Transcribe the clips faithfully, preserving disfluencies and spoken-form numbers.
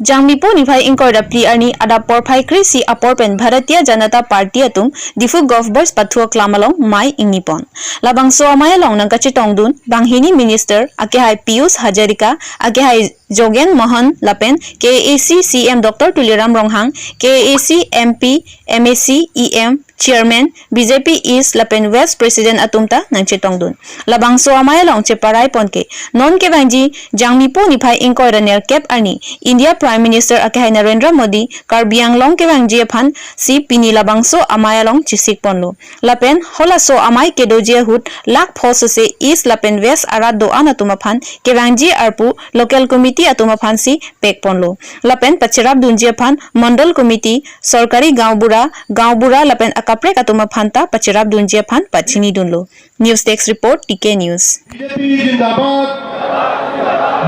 Jangmipo niphai ingkoi ra phli arni adap porphai kre-isi apor pen Bharatiya Janata Party atum Diphu Golf Boys pathu aklam along mei ingni pon. Labangso amei along nangkachetongdun banghini minister akehai Piyush Hazarika, akehai Jogen Mohan lapen K A A C C E M Doctor Tuliram Ronghang, K A A C M P, M A C, E M, Chairman, B J P East lapen West President atum ta nangchetongdun. Labangso amei along cheparai pon ke, non kevangji Jangmipo niphai ingkoi ra nerkep arni India Prime Minister akehai Narendra Modi Karbi Anglong kevangji aphan si pini labangso amei along chesik ponlo. Lapen halaso amei kedoji ahut lakh pho sose East lapen West arat do-an atum aphan kevangji arpu local committee atum aphan si pek ponlo. Lapen pacherap dunji aphan Mandal Committee, Sorkari Gaonbura, Gaonbura lapen akaprek atum aphan ta pacherap dunji aphan pachini dunlo. News Desk Report, T K News. BJP জিন্দাবাদ।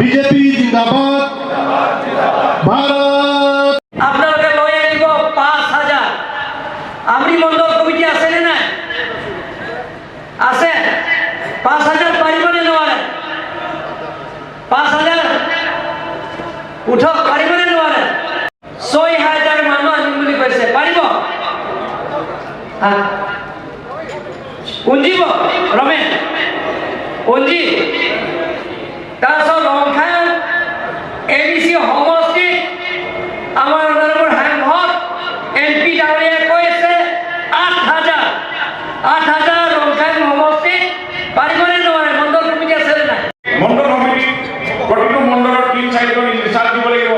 বিজেপি জিন্দাবাদ। ভারত। আপোনালোকে লৈ আহিব পাঁচ হাজাৰ। আমৰি মণ্ডল কমিটি আছে নে নাই? আছে? পাঁচ হাজাৰ পাৰিব নে নোৱাৰে? পাঁচ হাজাৰ উঠক, পাৰিব নে নোৱাৰে? ছয় হাজাৰ মানুহ আনিম বুলি কৈছে, পাৰিব? হা? কোন দিব? ৰমেন? কোন দি? তাৰপিছত ৰংখাং এ ডি চি সমষ্টিত আমাৰ অনাৰেবল সাংসদ এম পি ডাঙৰীয়াই কৈছে আঠ হাজাৰ, আঠ হাজাৰ ৰংখাং সমষ্টিত পাৰিবনে নোৱাৰে? মণ্ডল কমিটি আছে নে নাই? মণ্ডল সমিতিত প্ৰতিটো মণ্ডলৰ তিনি চাৰিজন ইনচাৰ্জ দিব লাগিব।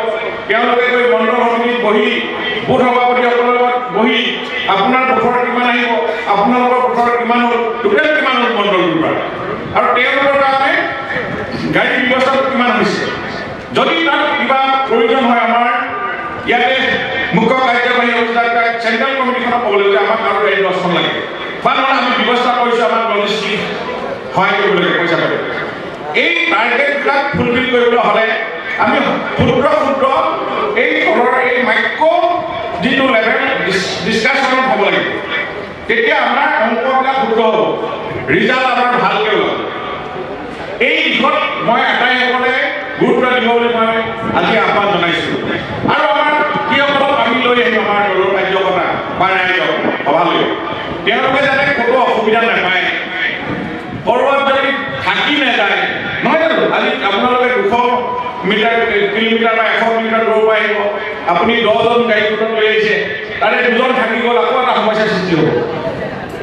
তেওঁলোকে গৈ মণ্ডল সমিতিত বহি বুথ সভাপতিসকলৰ লগত বহি আপোনাৰ বুথৰ কিমান আহিব, আপোনালোকৰ বুথৰ কিমান হ'ল, টোটেল কিমান হ'ল মণ্ডলটোৰ পৰা, আৰু তেওঁলোকৰ কাৰণে গাড়ী ব্যৱস্থাটো কিমান হৈছে। যদি তাত কিবা প্ৰয়োজন হয়, আমাৰ ইয়াতে মুখ্য কাৰ্যবাহী অফিচাৰ চেণ্ট্ৰেল কমিটিখনক ক'ব লাগিব যে আমাক আৰু গাড়ী দহখন লাগে, বা নহ'লে আমি ব্যৱস্থা কৰিছোঁ, আমাক লজিষ্টিক সহায় কৰিব লাগে পইচা পাতি। এই টাৰ্গেটবিলাক ফুলফিল কৰিবলৈ হ'লে আমি ক্ষুদ্ৰ ক্ষুদ্ৰ এই তলৰ এই মাইক্ৰ যিটো লেভেল ডিছ-, ডিছকাশ্যনত হ'ব লাগিব, তেতিয়া আমাৰ অংকবিলাক শুদ্ধ হ'ব, ৰিজাল্ট আমাৰ ভালকৈ ওলাব। এই দিশত মই আটাইসকলে গুৰুত্ব দিব বুলি মই আজি আহ্বান জনাইছোঁ। আৰু আমাৰ যিসকলক আমি লৈ আহিম আমাৰ দলৰ কাৰ্যকৰ্তা বা ৰাইজক সভালৈ, তেওঁলোকে যাতে ক'তো অসুবিধা নাপায়। ক'ৰবাত যদি থাকি নাযায়, নহয় জানো? আজি আপোনালোকে দুশ মিটাৰ, কিলোমিটাৰ বা এশ মিটাৰ দূৰৰ পৰা আহিব, আপুনি দহজন গাড়ী গোটত লৈ আহিছে, তাৰে দুজন থাকি গ'ল, আকৌ এটা সমস্যাৰ সৃষ্টি হ'ব।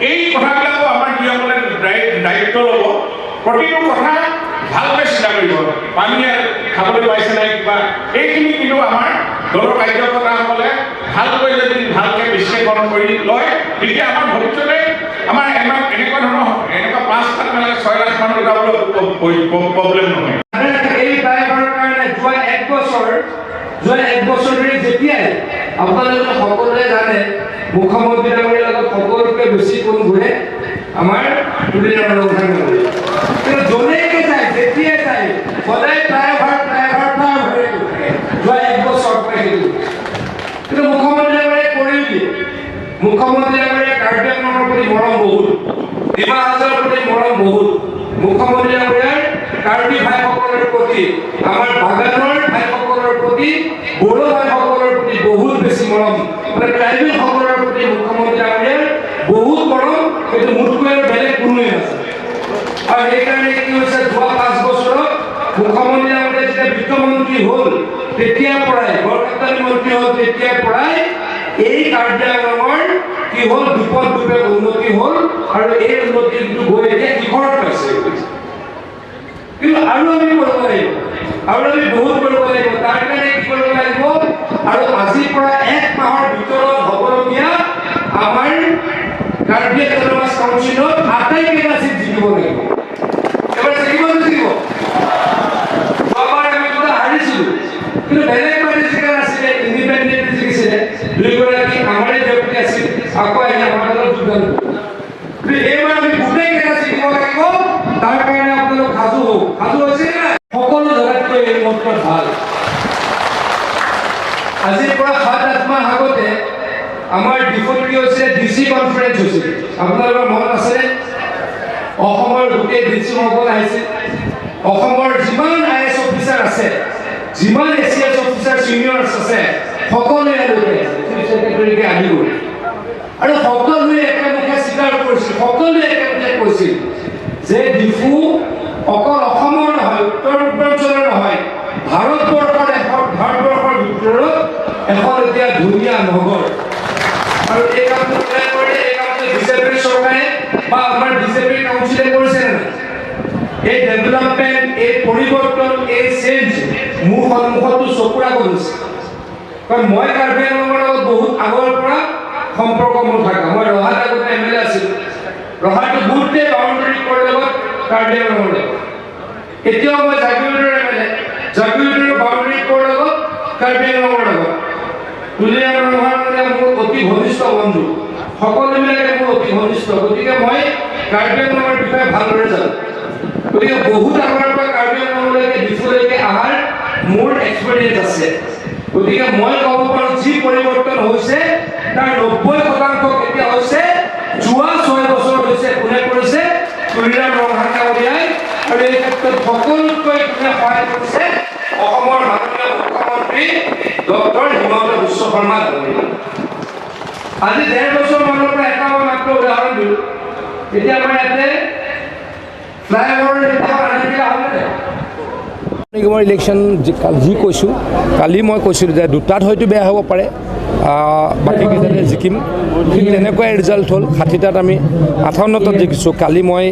এই কথাবিলাকো আমাৰ যিসকলে দায়ি-, দায়িত্ব ল'ব, প্ৰতিটো কথা ভালকৈ চিন্তা কৰিব। পানী খাবলৈ পাইছে নাই কিবা, এইখিনি কিন্তু আমাৰ দলৰ কাৰ্যকৰ্তাসকলে ভালকৈ যদি ভালকৈ বিশ্লেষণ কৰি লয়, তেতিয়া আমাৰ ভৱিষ্যতে আমাৰ এনে-, এনেকুৱা ধৰণৰ, এনেকুৱা পাঁচ লাখ, মানে ছয় লাখ মানুহ ওলাবলৈ প-, প-, প-, প্ৰব্লেম নহয়। এই ড্ৰাইভাৰৰ কাৰণে যোৱা এক বছৰ, যোৱা এক বছৰ ধৰি যেতিয়াই আপোনালোকে সকলোৱে জানে, মুখ্যমন্ত্ৰী ডাঙৰীয়াৰ লগত সকলোতকৈ বেছি কোন ঘূৰে? আমাৰ তুলিৰাম ৰংখাং ডাঙৰীয়া। কিন্তু যলৈকে যায়, যেতিয়াই যায়, সদায় ড্ৰাইভাৰ, ড্ৰাইভাৰ, ড্ৰাইভাৰ। যোৱা এক বছৰ পৰা সেইটো। কিন্তু মুখ্যমন্ত্ৰী ডাঙৰীয়াই কৰিও দিয়ে। মুখ্যমন্ত্ৰী ডাঙৰীয়াৰ কাৰ্বি আংলঙৰ প্ৰতি মৰম বহুত, ডিমা হাছাওৰ প্ৰতি মৰম বহুত। মুখ্যমন্ত্ৰী ডাঙৰীয়াৰ কাৰ্বি ভাইসকলৰ প্ৰতি, আমাৰ বাগানৰ ভাইসকলৰ প্ৰতি, বড়ো ভাইসকলৰ প্ৰতি বহুত বেছি মৰম। মানে ট্ৰাইবেলসকলৰ প্ৰতি মুখ্যমন্ত্ৰী ডাঙৰীয়াৰ বহুত মৰম, সেইটো মোতকৈ আৰু বেলেগ কোনোৱে নাছিল। আৰু সেইকাৰণে কি হৈছে, যোৱা পাঁচ বছৰত মুখ্যমন্ত্ৰী ডাঙৰীয়া যেতিয়া বিত্তমন্ত্ৰী হ'ল, তেতিয়াৰ পৰাই, গড়কাপ্তানি মন্ত্ৰী হ'ল, তেতিয়াৰ পৰাই এই কাৰ্বি আংলঙৰ কি হ'ল, দুপদ দুপেদ উন্নতি হ'ল আৰু এই উন্নতিটো গৈ এতিয়া শিখৰত পাইছে। কিন্তু আৰু আমি কৰিব লাগিব, আৰু আমি বহুত কৰিব লাগিব। তাৰ কাৰণে কি কৰিব লাগিব? আৰু আজিৰ পৰা এক মাহৰ ভিতৰত হ'বলগীয়া আমাৰ কাৰ্বি অট'নমাছ কাউন্সিলত আটাইকেইটা চিট জিকিব লাগিব। এবাৰ জিকিব নে নিজিকিব? যোৱাবাৰ আমি দুটা হাৰিছিলো, কিন্তু বেলেগ পাৰ্টি জিকা নাছিলে, ইণ্ডিপেণ্ডেণ্ট জিকিছিলে। দুইগৰাকী আমাৰে ব্যক্তি আছিল, আকৌ আহি আমাৰ লগত যোগদান কৰিলে। কিন্তু এইবাৰ আমি গোটেইকেইটা জিকিব লাগিব, তাৰ কাৰণে আপোনালোক সাজু হওক। সাজু হৈছে নে নাই? সকলো জেগাতকৈ এই মুহূৰ্তত ভাল। আজিৰ পৰা সাত আঠ মাহ আগতে আমাৰ ডিফুত কি হৈছে, ডি চি কনফাৰেন্স হৈছিল, আপোনালোকৰ মনত আছেনে? অসমৰ গোটেই ডি চি সকল আহিছিল, অসমৰ যিমান আই এছ অফিচাৰ আছে, যিমান এ চি এছ অফিচাৰ, চিনিয়ৰ সকলোৱে আনিলে, চিফ ছেক্ৰেটাৰীকে আনিব। আৰু সকলোৱে একেমুখে স্বীকাৰ কৰিছিল, সকলোৱে একেমুখে কৈছিল যে ডিফু অকল অসমৰ নহয়, উত্তৰ পূৰ্বাঞ্চলৰ নহয়, ভাৰতবৰ্ষৰ এখন, ভাৰতবৰ্ষৰ ভিতৰত এখন এতিয়া ধুনীয়া নগৰ। আৰু এই কামটো কোনে কৰিলে? এই কামটো বিজেপিৰ চৰকাৰে বা আমাৰ বিজেপিৰ কাউন্সিলে কৰিছে নে নাই? এই ডেভেলপমেণ্ট, এই পৰিৱৰ্তন, এই চেঞ্জ মোৰ সন্মুখতো চকুৰ আগত হৈছে। কাৰণ মই কাৰ্বি আংলঙৰ লগত বহুত আগৰ পৰা সম্পৰ্ক মোৰ থকা। মই ৰহাত আগতে এম এল এ আছিলোঁ। ৰহাটো গোটেই বাউণ্ডেৰী ক'ৰ লগত? কাৰ্বি আংলঙৰ লগত। এতিয়াও মই জাগীৰোডৰ এম এল এ, জাগীৰোডৰ বাউণ্ডেৰী ক'ৰ লগত? কাৰ্বি আংলঙৰ লগত। তুলিৰাম ৰংহাং মোৰ অতি ঘনিষ্ঠ বন্ধু, সকলোবিলাকে মোৰ অতি ঘনিষ্ঠ। গতিকে মই কাৰ্বি আংলঙৰ বিষয়ে ভালদৰে জানো। গতিকে বহুত আগৰ পৰা কাৰ্বি আংলঙলৈকে, ডিফুলৈকে অহাৰ মোৰ এক্সপিৰিয়েঞ্চ আছে। গতিকে মই ক'ব পাৰোঁ, যি পৰিৱৰ্তন হৈছে, তাৰ নব্বৈ শতাংশ কেতিয়া হৈছে? যোৱা ছয় বছৰ হৈছে। কোনে কৰিছে? তুলিৰাম ৰংহাং ডাঙৰীয়াই। আৰু এই ক্ষেত্ৰত সকলোতকৈ কোনে সহায় কৰিছে? অসমৰ মাননীয় মুখ্যমন্ত্ৰী ডক্টৰ হিমন্ত বিশ্ব শৰ্মা ডাঙৰীয়া। আজি ডেৰ বছৰ মানৰ পৰা এটা মই মাত্ৰ উদাহৰণ দিলোঁ। এতিয়া আমাৰ ইয়াতে ফ্লাইঅভাৰৰ সেইদিনাখন আনি দিয়া হ'লনে? নিগমৰ ইলেকশ্যন যি, কা-, যি কৈছোঁ, কালি মই কৈছিলোঁ যে দুটাত হয়তো বেয়া হ'ব পাৰে, আহ, বাকীকেইটাতে জিকিম। ঠিক তেনেকুৱাই ৰিজাল্ট হ'ল। ষাঠিটাত আমি আঠাৱন্নটাত জিকিছোঁ। কালি মই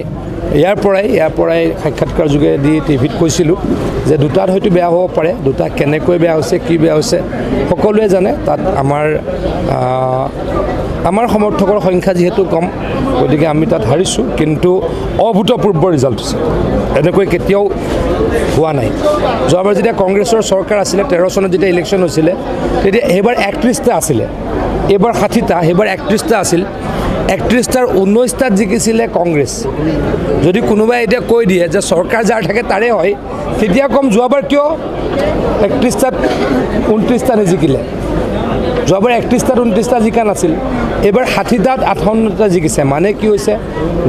ইয়াৰ পৰাই, ইয়াৰ পৰাই সাক্ষাৎকাৰ যোগেদি টিভিত কৈছিলোঁ যে দুটাত হয়তো বেয়া হ'ব পাৰে। দুটা কেনেকৈ বেয়া হৈছে, কি বেয়া হৈছে, সকলোৱে জানে। তাত আমাৰ, আহ, আমাৰ সমৰ্থকৰ সংখ্যা যিহেতু কম, গতিকে আমি তাত হাৰিছোঁ, কিন্তু অভূতপূৰ্ব ৰিজাল্ট হৈছে। এনেকৈ কেতিয়াও হোৱা নাই। যোৱাবাৰ যেতিয়া কংগ্ৰেছৰ চৰকাৰ আছিলে, তেৰ চনত যেতিয়া ইলেকশ্যন হৈছিলে, তেতিয়া সেইবাৰ একত্ৰিশটা আছিলে, এইবাৰ ষাঠিটা, সেইবাৰ একত্ৰিশটা আছিল। একত্ৰিশটাৰ ঊনৈশটাত জিকিছিলে কংগ্ৰেছ। যদি কোনোবাই এতিয়া কৈ দিয়ে যে চৰকাৰ যাৰ থাকে তাৰে হয়, তেতিয়া কম, যোৱাবাৰ কিয় একত্ৰিশটাত ঊনত্ৰিশটা নিজিকিলে? যোৱাবাৰ একত্ৰিশটাত ঊনত্ৰিশটা জিকা নাছিল, এইবাৰ ষাঠিটাত আঠাৱন্নটা জিকিছে। মানে কি হৈছে?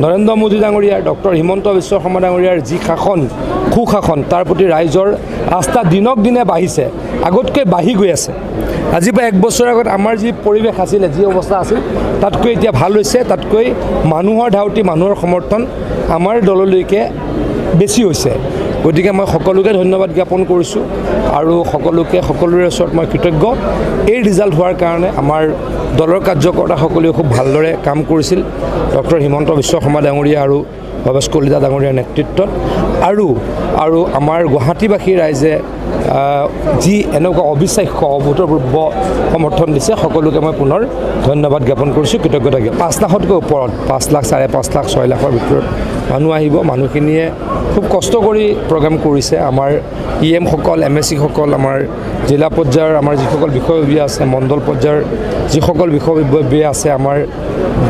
নৰেন্দ্ৰ মোদী ডাঙৰীয়াৰ, ডক্টৰ হিমন্ত বিশ্ব শৰ্মা ডাঙৰীয়াৰ যি শাসন, সুশাসন, তাৰ প্ৰতি ৰাইজৰ আস্থা দিনক দিনে বাঢ়িছে, আগতকৈ বাঢ়ি গৈ আছে। আজি পৰা এক বছৰ আগত আমাৰ যি পৰিৱেশ আছিলে, যি অৱস্থা আছিল, তাতকৈ এতিয়া ভাল হৈছে। তাতকৈ মানুহৰ ধাউতি, মানুহৰ সমৰ্থন আমাৰ দললৈকে বেছি হৈছে। গতিকে মই সকলোকে ধন্যবাদ জ্ঞাপন কৰিছোঁ আৰু সকলোকে, সকলোৰে ওচৰত মই কৃতজ্ঞ। এই ৰিজাল্ট হোৱাৰ কাৰণে আমাৰ দলৰ কাৰ্যকৰ্তাসকলেও খুব ভালদৰে কাম কৰিছিল। ডক্টৰ হিমন্ত বিশ্ব শৰ্মা ডাঙৰীয়া আৰু ভৱেশ কলিতা ডাঙৰীয়াৰ নেতৃত্বত আৰু, আৰু আমাৰ গুৱাহাটীবাসী ৰাইজে, আহ, যি এনেকুৱা অবিশ্বাস্য, অভূতপূৰ্ব সমৰ্থন দিছে, সকলোকে মই পুনৰ ধন্যবাদ জ্ঞাপন কৰিছোঁ, কৃতজ্ঞতা জ্ঞাপন। পাঁচ লাখতকৈ ওপৰত, পাঁচ লাখ, চাৰে পাঁচ লাখ, ছয় লাখৰ ভিতৰত মানুহ আহিব। মানুহখিনিয়ে খুব কষ্ট কৰি প্ৰগ্ৰাম কৰিছে। আমাৰ ই এমসকল, এম এ চিসকল, আমাৰ জিলা পৰ্যায়ৰ আমাৰ যিসকল বিষয়ববীয়া আছে, মণ্ডল পৰ্যায়ৰ যিসকল বিষয়ববীয়া আছে, আমাৰ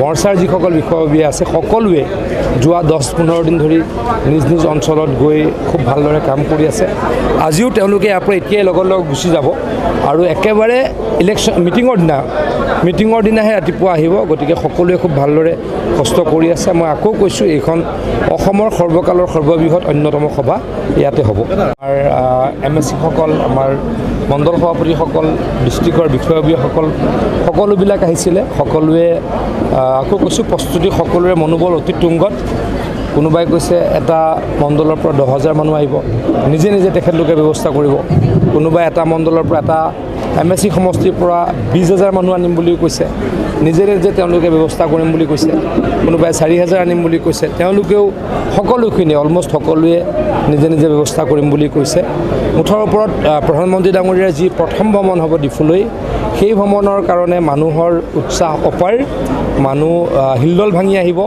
মৰ্চাৰ যিসকল বিষয়ববীয়া আছে, সকলোৱে যোৱা দহ পোন্ধৰ দিন ধৰি নিজ নিজ অঞ্চলত গৈ খুব ভালদৰে কাম কৰি আছে। আজিও তেওঁলোকে ইয়াৰ পৰা এতিয়াই লগৰ লগ গুচি যাব আৰু একেবাৰে ইলেকশ্যন মিটিঙৰ দিনা, মিটিঙৰ দিনাহে ৰাতিপুৱা আহিব। গতিকে সকলোৱে খুব ভালদৰে কষ্ট কৰি আছে। মই আকৌ কৈছোঁ, এইখন অসমৰ সৰ্বকালৰ সৰ্ববৃহৎ অন্যতম সভা ইয়াতে হ'ব। আমাৰ, আহ, এম এ চিসকল, আমাৰ মণ্ডল সভাপতিসকল, ডিষ্ট্ৰিক্টৰ বিষয়ববীয়াসকল, সকলোবিলাক আহিছিলে। সকলোৱে, আহ, আকৌ কৈছোঁ, প্ৰস্তুতি সকলোৰে মনোবল অতি তুংগত। কোনোবাই কৈছে এটা মণ্ডলৰ পৰা দহ হাজাৰ মানুহ আহিব, নিজে নিজে তেখেতলোকে ব্যৱস্থা কৰিব। কোনোবাই এটা মণ্ডলৰ পৰা এটা এম এ চি সমষ্টিৰ পৰা বিশ হাজাৰ মানুহ আনিম বুলিও কৈছে, নিজে নিজে তেওঁলোকে ব্যৱস্থা কৰিম বুলি কৈছে। কোনোবাই চাৰি হাজাৰ আনিম বুলি কৈছে। তেওঁলোকেও সকলোখিনি, অলমষ্ট সকলোৱে নিজে নিজে ব্যৱস্থা কৰিম বুলি কৈছে। মুঠৰ ওপৰত, আহ, প্ৰধানমন্ত্ৰী ডাঙৰীয়াৰ যি প্ৰথম ভ্ৰমণ হ'ব ডিফুলৈ, সেই ভ্ৰমণৰ কাৰণে মানুহৰ উৎসাহ অপাৰ, মানুহ, আহ, হিলদল ভাঙি আহিব।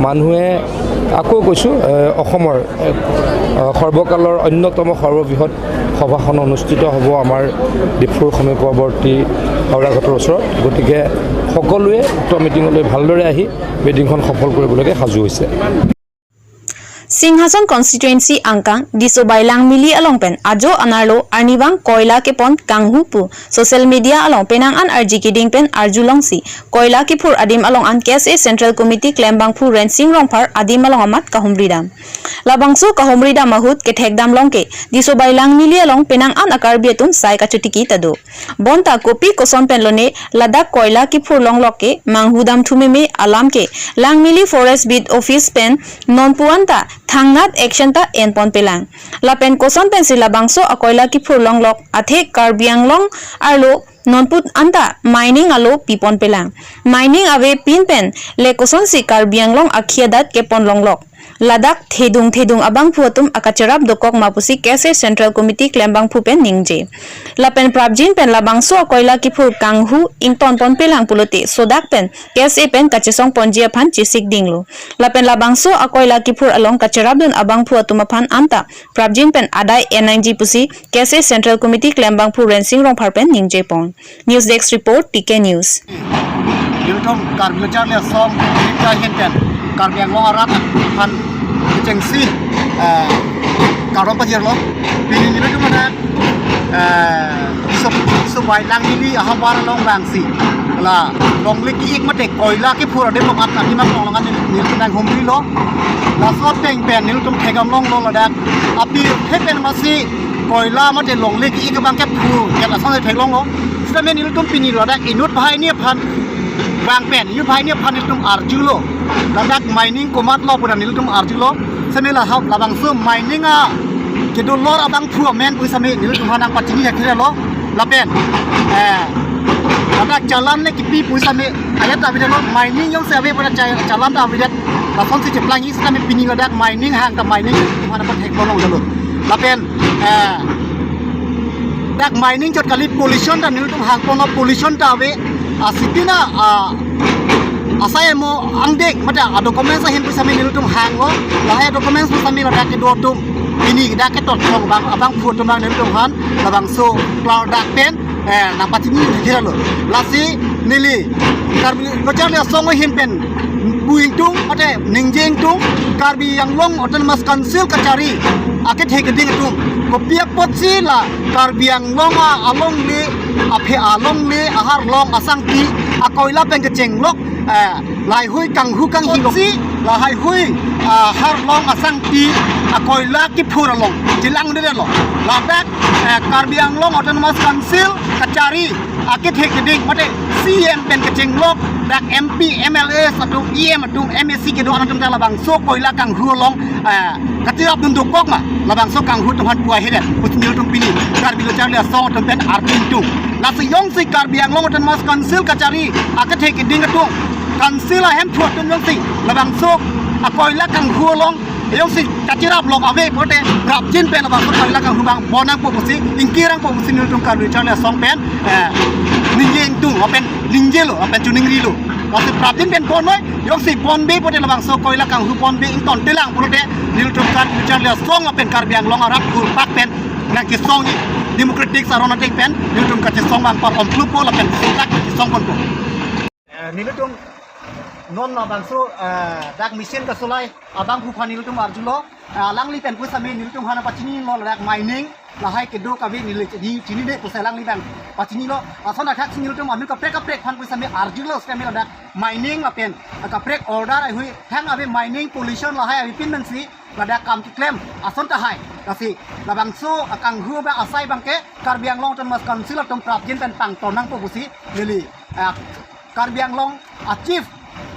মানুহে, আকৌ কৈছোঁ, এ, অসমৰ, এ, আহ, সৰ্বকালৰ অন্যতম সৰ্ববৃহৎ সভাখন অনুষ্ঠিত হ'ব আমাৰ ডিফুৰ সমীপৱৰ্তী হাওৰাঘাটৰ ওচৰত। গতিকে সকলোৱে উক্ত মিটিঙলৈ ভালদৰে আহি মিটিংখন সফল কৰিবলৈকে সাজু হৈছে। Singhason constituency angkang Disobai Langmili along pen ajo anerlo arnivang koila kepon kanghu pu social media along penang an arji keding pen arjulongsi koila kephur adim along an K S A Central Committee klembangphu Rensing Rongphar adim along amat kahumridam. Labangso kahumridam ahut kethekdam longke Disobai Langmili along penang an akarbi atum sai kachotiki ta do. Bonta kopi koson pen lone ladak koila kephur longlok ke manghudam thumeme alam ke Langmili Forest Beat Office pen nonpu anta thangnat action ta enponpelang. Lapen koson pensi labangso akoila kephur longlok athe Karbi Anglong arlo nonpu anta mining alo piponpelang. Mining ave pin pen le kosonsi Karbi Anglong akhei adat kepon longlok ladak thedung thedung abangphu atum akacherap dokok ma pusi K S A Central Committee klembangphu pen ningje. Lapen prapjin pen labangso akoila kephur kanghu ingtonponpelang pulote sodak pen K S A pen kachesongponji aphan chesikdinglo. Lapen labangso akoila kephur along kacherapdun abangphu atum aphan anta prapjin pen adai en nangji pusi K S A Central Committee klembangphu Rensing Rongphar pen ningjepon. News Desk Report, T K News. Nelitum Karbi Lo Charli Asong, Karbi Anglong arat aphan kechengsi, eh, kardom pajirlo. Pini nelitum ada, eh, Diso, Disobai Langmili ahavar along vangsi la longle ki-ik mate koila kephur adim along an, adim along an nelitum nanghumrilo. Laso ateng pen nelitum thekdam longlo ladak apirthe pen masi koila mate longle ki-ik abang kephur ke lason theklonglo. Sitame nelitum pini ladak inut banghini aphan vang pen, inut banghini aphan nelitum arjulo. Ladak mining komatlo pu nelitum arjulo. Sitame lahap labangso mining akedolor abangphu amen pu sitame nelitum aphan nangpachini akhirlo. Lapen, eh, ladak challan le kipi pu sitame ajat ta avedetlo, mining jongsi ave pu cha-, challan ta avedet. Lasonsi cheplangji sitame pini ladak mining hang ta mining aphan aphan thekponlonglo. Lapen, eh, dak mining chot kali pollution ta nelitum hangponlo, pollution ta ave. Asipina, ah, asai amo angdeng mate adocuments ahin pu sitame nelitum hanglo. Lahai documents pu sitame ladak kedo atum pini dak ketot long abang, abangphu atum abang nelitum aphan labangso klardak pen, eh, nangpachini akhirlo. Lasi neli Karbi Lo Charli Asong ahin pen pu ingtung mate ningje ingtung, Karbi Anglong Autonomous Council kachari akethe keding atum kopi apotsi la Karbi Anglong alongle, aphe alongle, aharlong asangti akoila pen kechenglok, eh, lahaihui kanghu kanghi lok si lahaihui, ah, harlong asangti akoila kephur along chelangdedetlo. Ladak, eh, Karbi Anglong Autonomous Council kachari akethe keding mate C M pen kechenglok dak M P, M L A atum, E M atum, M A C kedo-an atum ta labangso koila kanghu along, eh, kacherapdun dokok ma, labangso kanghu atum aphan puvoihedet pusi nelitum pini Karbi Lo Charli Asong atum pen arju ingtung. Lasi jongsi Karbi Anglong Autonomous Council kachari akethe keding atum, council ahemphu atum jongsi labangso akoila kanghu along jongsi kacheraplok ave pulote prapjin pen labangso koila kanghu abang bon nangpo pusi, ingkir nangpo pusi nelitum Karbi Lo Charli Asong pen, eh, ningje ingtung, lapen ningjelo, lapen chuningrilo. Lasi prapjin pen bon noi, jongsi bonbe pulote labangso koila kanghu bonbe ingtontelang pulote nelitum Karbi Lo Charli Asong lapen Karbi Anglong arat phurpak pen nangkesongji, democratic aron ateng pen nelitum kachesong abang par ompluppo lapen tak kachesongponpo. Eh, nelitum non labangso, eh, dak machine kasolai abangphu aphan nelitum arjulo, eh, alangli pen pu sitame nelitum aphan nangpachinilo ladak mining lahai kedo kave neli chini, chinine pusi alangli abang pachinilo. Lason athak si nelitum anut kaprek kaprek aphan pu sitame arjulo sitame ladak mining lapen kaprek order ahui thang ave, mining pollution lahai ave pin pensi ladak kam keklem ason tahai. Lasi labangso akanghu abang asai abangke Karbi Anglong Autonomous Council atum prapjin pen pangton nangpo pusi neli, eh, Karbi Anglong a-chief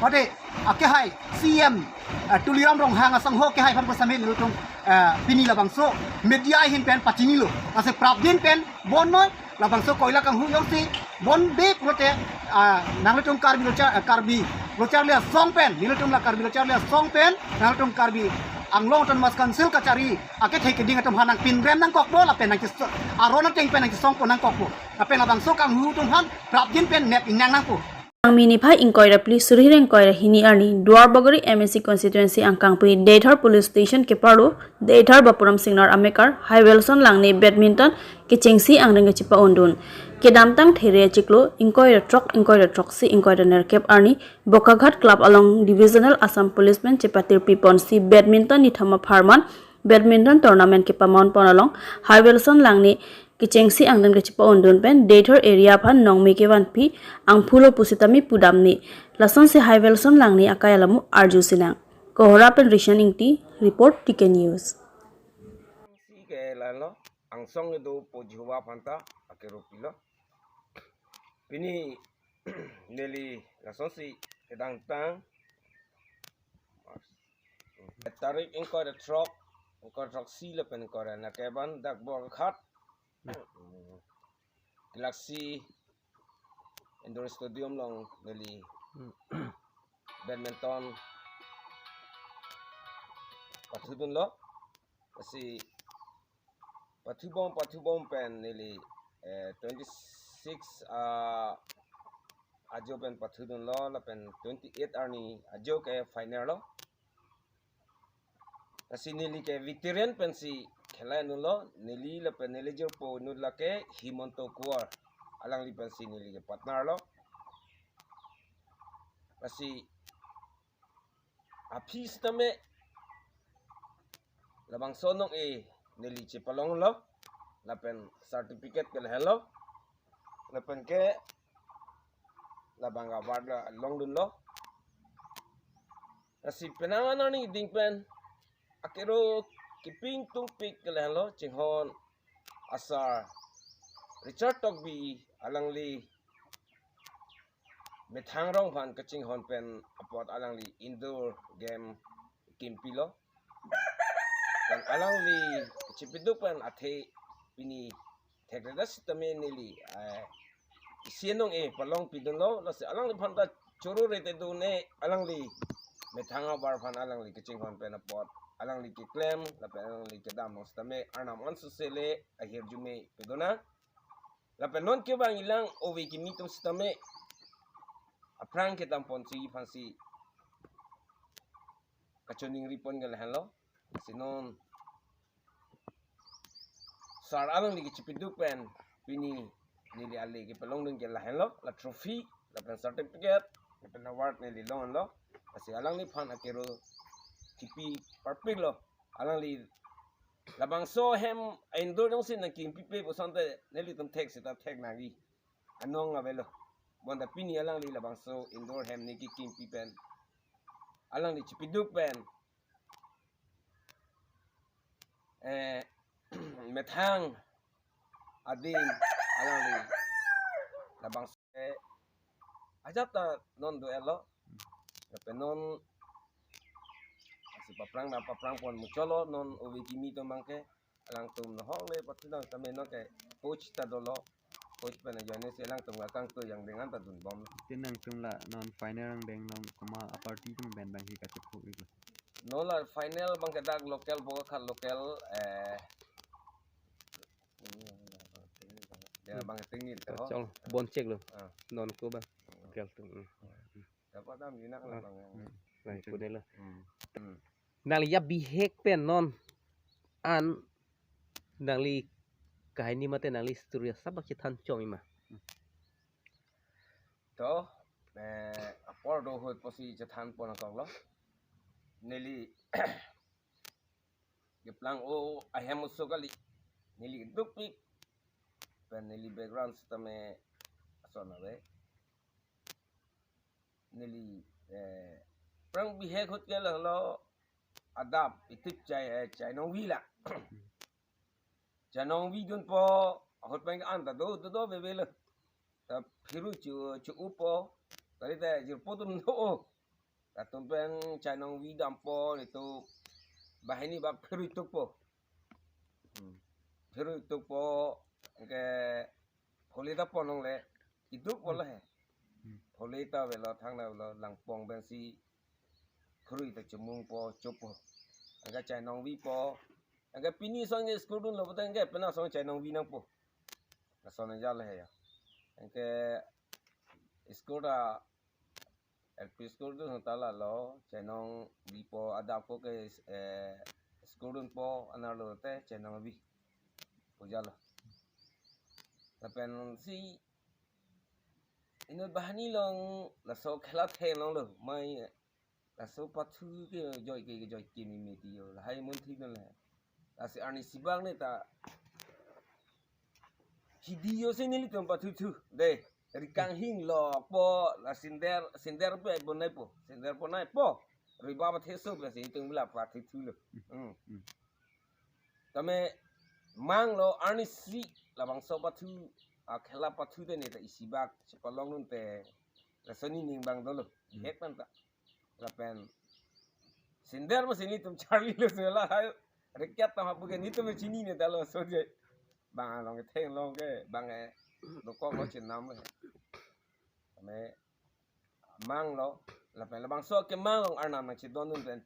mate akehai C M, eh, Tuliram Ronghang asangho kehai aphan pu sitame nelitum, eh, pini labangso media ahin pen pachinilo. Lasi prapjin pen bon noi, labangso koila kanghu jongsi bonbe pulote, ah, nanglitum Karbi Lo Char-, eh, Karbi Lo Charli Asong pen, nelitum la Karbi Lo Charli Asong pen, nanglitum Karbi Anglong Autonomous Council kachari akethe keding atum aphan nangpinrem nangkokpo lapen nangkes-, aron ateng pen nangkesongpon nangkokpo. Lapen labangso kanghu atum aphan prapjin pen nep ingnang nangpo. Nangmi niphai ingkoi ra phli suri hini ingkoi ra hini arni Duarbagori M A C constituency angkangpi Deithor police station keparlo Deithor Bapuram Singnar amekar Haiwelson Langne badminton kechengsi angdeng kechepa-undun. Kedamtang there chiklo ingkoi ra throk, ingkoi ra throksi, ingkoi ra nerkep arni Bokaghat Club along Divisional Assam Policeman chepatirpi ponsi badminton nithom apharman badminton tournament kepamaun pon along Haiwelson Langne kechengsi angdeng kechepa-undun pen Deithor area aphan nongmi kevanpi angphulo pusitame pudamne. Lasonsi Haiwelson Langne akai alamo arju sinang. Kohora pen Rishan Ingti, report T K News. Si ke lalo, angsong do pojuwa phanta akero pilo. Pini neli lasonsi kedamtang tarik ingkoi ra throk, ingkoi ra throksi lapen ingkoi ra nerkep an dak Bokaghat Galaxy Indoor Stadium along neli badminton pathudunlo. Lasi pathubom pathubom pen neli eh, twenty six ah, ajo pen pathudunlo lapen twenty eight arni ajo ke final lo. Lasi neli ke veteran pensi khela dunlo, neli lapen neli jirpo inut lake Himanta Kuar, alangli pensi neli ke partner lo. Lasi aphi sitame labangso nong-e neli chepalonglo lapen certificate ke lahelo lapen ke labang award la longdunlo. Lasi penang anarni ding pen akero keping tungpik ke lahelo chinghon asar Richard Tokbi alangli methang rong aphan kachinghon pen apot alangli indoor game kimpilo. Pen alangli chepiduk pen athe pini thekreda sitame neli eh, isi nong-e palongpidunlo, lasi alangliphan ta choro rete done alangli methang abar aphan alangli kachinghon pen apot alangli keklem lapen alangli kedam nong sitame arnam an susele ahirjume pedona. Lapen non kevang ilang ove kimi atum sitame aphrang kedam ponsi aphansi kachoningri pon ke lahenlo. Si non sar alangli kechepiduk pen pini neli ale kepalongdun ke lahenlo, la trophy lapen certificate lapen award neli longlo. Lasi alangliphan akero kipi parpiklo. Alangli labangso hem indoor jongsi nangkimpipe pusonte nelitum thek seta thek nangji. Anong avelo. Bonta pini alangli labangso indoor hem ne kekimpi pen alangli chepiduk pen eh, methang adim alangli labangso eh, ajat ta non do-etlo. Lapen non lasi paphrang na paphrang pon muchotlo, non ove kimi atum abangke alangtum nohok le pathu nang tame non ke coach ta dolo, coach pen ajoine si alangtum akangtui angdeng an ta dunbom. Te nangtum la non final angdeng along komat aparty atum pen abang hi kachepho iklo? Non la final abangke dak local Bokakhat local eh ya abang tingin to. Chol bon chek lo. Ah. Non ko ba. Local atum. Hmm. Dapat am jinak lah Ah. Bang. Hmm. Lai ko de lo. Hmm. Hmm. Nangli ya bihek pen non an nangli kahini mate nangli story asap bak chethan chom ima. To, eh, apor do hoi pusi chethan pon akoklo. Neli keplang o ahem oso kali. Neli dukpik. Pen neli background sitame ason ave. Neli eh, prang bihek ahut ke lahelo adap itip chai eh, chai nongvi la. Chai nongvi dunpo ahut pen an ta do do do veve lo. Ta phirui chu chu upo. Tari ta jirpo atum do. Latum pen chai nongvi dampo itu banghini bak phirui tukpo. Hmm. Phirui tukpo ke pholi ta pon longle iduk bolo he. Hmm. Pholi ta avelo thangna avelo langpong pensi phirui ta chumungpo choppo. Anke chai nongvipo. Anke pini ason ke school dunlo pute anke penang ason chai nongvi nangpo. Lason ajat le he ya. Anke school ta L P school dun ta lalo, chenong bipo adap ko ke, eh, school dunpo anerlo te chenong bi. Pujalo. Lapen si inut banghini along laso khela theng longlo, mai laso pathu ke joi ke joi ke mimi ti yo. Lahai mun thi non la. Lasi arnisi bang ne ta hidi yo si nelitum pathuthu. De, rikang hing lokpo, la sinder, sinder pe bonaipo, sinder bonaipo. Riba pathe so pe si itum la pathuthulo. Hmm. Hmm. Tame manglo arnisi labangso pathu, a khela pathu te ne ta isi bak chepalong nun te laso nening bang dolo. Hmm. Hek man ta. Lapen sinder ma si nelitum charlilo sela hai. Rekyat tam hapu ke nelitum chini ne dalo so je. Bang along ke theng long ke bang, eh, dokok lo chenam le. Tame manglo, lapen labangso kemang along arnam nangchedon nun pen